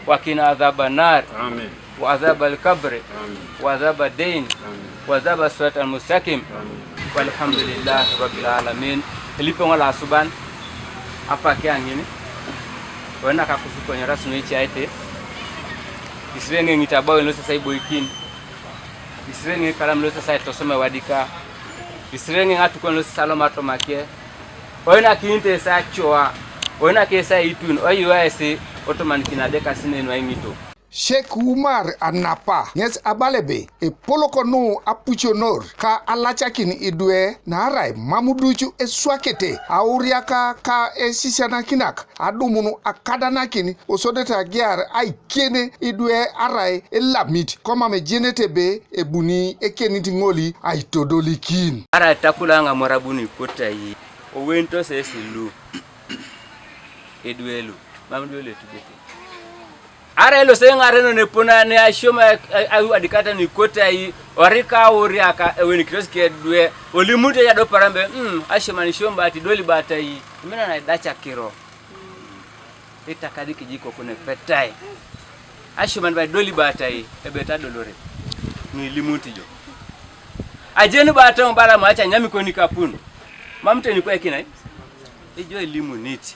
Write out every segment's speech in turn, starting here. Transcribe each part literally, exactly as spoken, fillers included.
وقنا عذاب النار. آمين. وعذاب القبر. آمين. وعذاب الدين. آمين. وعذاب الصراط المستقيم. آمين. والحمد لله رب العالمين. Elipe ŋo lasuban, apak aŋin, wen nakakusuk konye rasu nuicaete, isire ŋe ŋitabau wen losesa iboikin, isire ŋe kalam losesa itosoma ewadika, isire ŋe ŋatukon losesa lomatomake, oinakinite esa acoa, oinaki esa itun, oyua esi otomanikin adekasi nenu aiŋito. Sheikh Umar Anapa ŋes abala ebe epolok nu apuconor ka alacakin idwe naarai mam duc eswakete auriaka ka esisianakinak adumun akadanakin osodete agiar aikiene idwe arai elamit komam ejenete ebe ebuni ekenit ŋoli aitodolikin. Arai takula ŋamor abuni ikotai, owenitos esi lu idwe lu, mam idwe lu etubete. Arai lose ŋarenon epone ne asiom aiwadikata nuikotai, orika auriaka ewenikitos kedwe, olimunit ejado parambe, mm, asiom anisiom bati idoli batai, imina naidacakiro. Itakadi kijikokune petai. Asioman ba idoli batai, ebet adolore. Nuilimunit jo. Ajeni ba atau bala macha nyamikoni kapun. Mam teni kwekinai. Ijo ilimunit.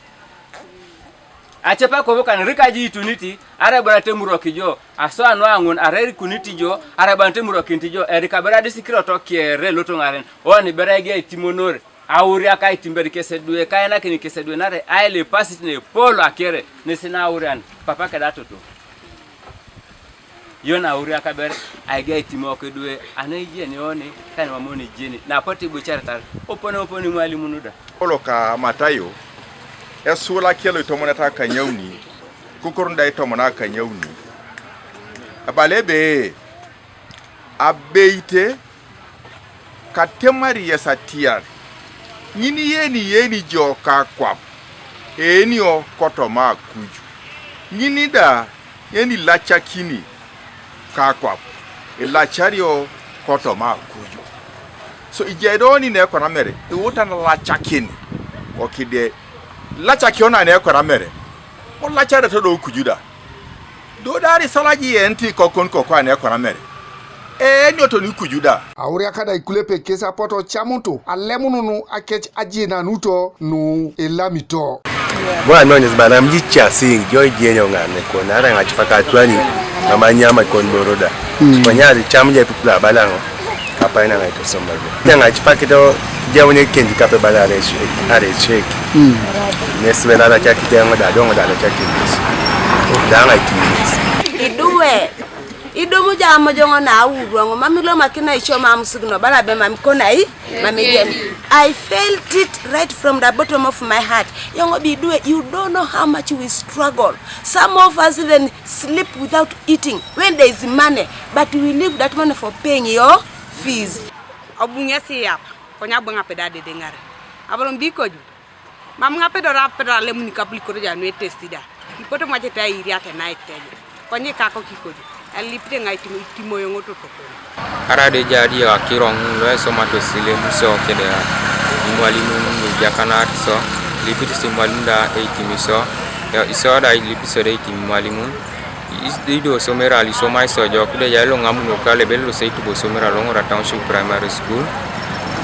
Ace pa kobo kan rika ji ituniti, arai bana temurok ijo, aso anu aŋun, arai rikunit ijo, arai bana temurokinit ijo, erika bera disikirot kere lotoŋaren, oni bera ege itimonor, auriaka itimber kesedwe, kainakin kesedwe, nare aile pasit ne polo akere, nesi naurian, papa kedatoto. Yon auriak aber, aige aitimok idwe, ana ijeni oni, kani mam oni ijeni, napote ibucaritar, opone opone imwalimun da. Kolo ka Matayo, esula kelo itomon eta kanyauni, kukurun da itomon akanyauni. Abala ebe, abeite, katemari yes atiar, ŋin yeni yeni jo kakwap, eenio kotoma akuju. Ŋin da yeni ilacakini kakwap, ilacario kotoma akuju. So ijai do oni nekwana mere iutan lacakin, okide lacakio na nekwana mere, olacare todo kuju da. Do da risalaji yenti kokon koko ane kwana mere. Ee, nioto ni kuju da. Auriaka da ikulepe kes apoto camutu alemununu akec ajinanuto nu elamito. Bwana nesi balam ji casiŋ, jo ijenyo ŋane kon, ara ŋaci paka atwani, mama nyama kon boroda. Kwanyari cam je pipula balaŋo. Kapai na ŋai tosomba jo. Te ŋai cipakito jaune kendi kape bala are shek, are shek. Nesi bela la cakite ŋo da doŋo da la cakite. Da ŋai kimis. Iduwe. Idomu ja amojoŋo na auruaŋo mam ilomakina ico mam sugno bala be mam konai mam ijen. I felt it right from the bottom of my heart. Yoŋo bi iduwe, you don't know how much we struggle. Some of us even sleep without eating when there is money, but we leave that money for paying your fees. Obu ŋesi yap, konye abu ŋape da adedeŋare. Abala ŋo bi koju, mam ŋape dora ape da alemuni kapulikot ja nu etesti da. Ipote mwacete airiate naitej. Konye ikakok ikoju, elipite ŋa itimo, itimoyoŋo totokon. Arai da ejai adiyo akiro ŋun lo esomatos ilemuso kede imwalimun nuijakanat so, ilipit imwalimun da eitimiso, iso da ilipit so da eitim imwalimun. Is-, ido somera lisomai so jo kide ja ilo ŋamuno kale belo se itubo somera lo Ŋora Township Primary School.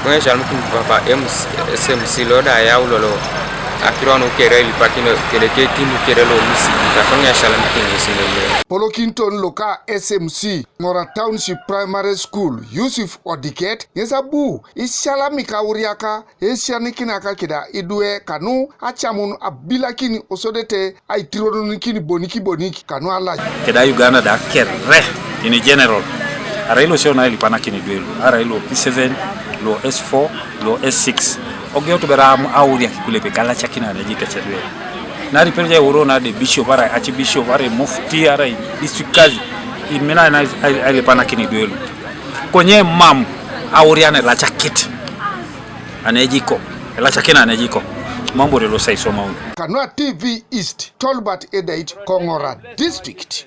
Koŋ esalmikin papa M C, S M C lo da yau lolo akiro nu kere ilipakino kede ketimu kere lo misi. Kakoŋ esalmikin ŋesi lo. Polokinton loka S M C Ŋora Township Primary School, Yusuf Odiket, ŋes abu isalamik auriaka esianikinak keda idwe kanu acamun abilakin osodete aitirononikin bonik bonik kanu alaj. Keda Uganda da kere in general, arai losio na ilipanakin idwe lu, arai lo P seven, lo S four, lo S six. Ogeo tubera am auriak kulepe kalacakin aneji kecedwe. Nari pereja euro na de bishop, arai archbishop, arai mufti, arai district kazi. Imina na ai-, ai-, ailipanakin idwe lu. Konye mam aurian elacakit anejiko, elacakin anejiko. Mambore lo sai somaun. Kanua T V East, Tolbert Edait, Koŋora District.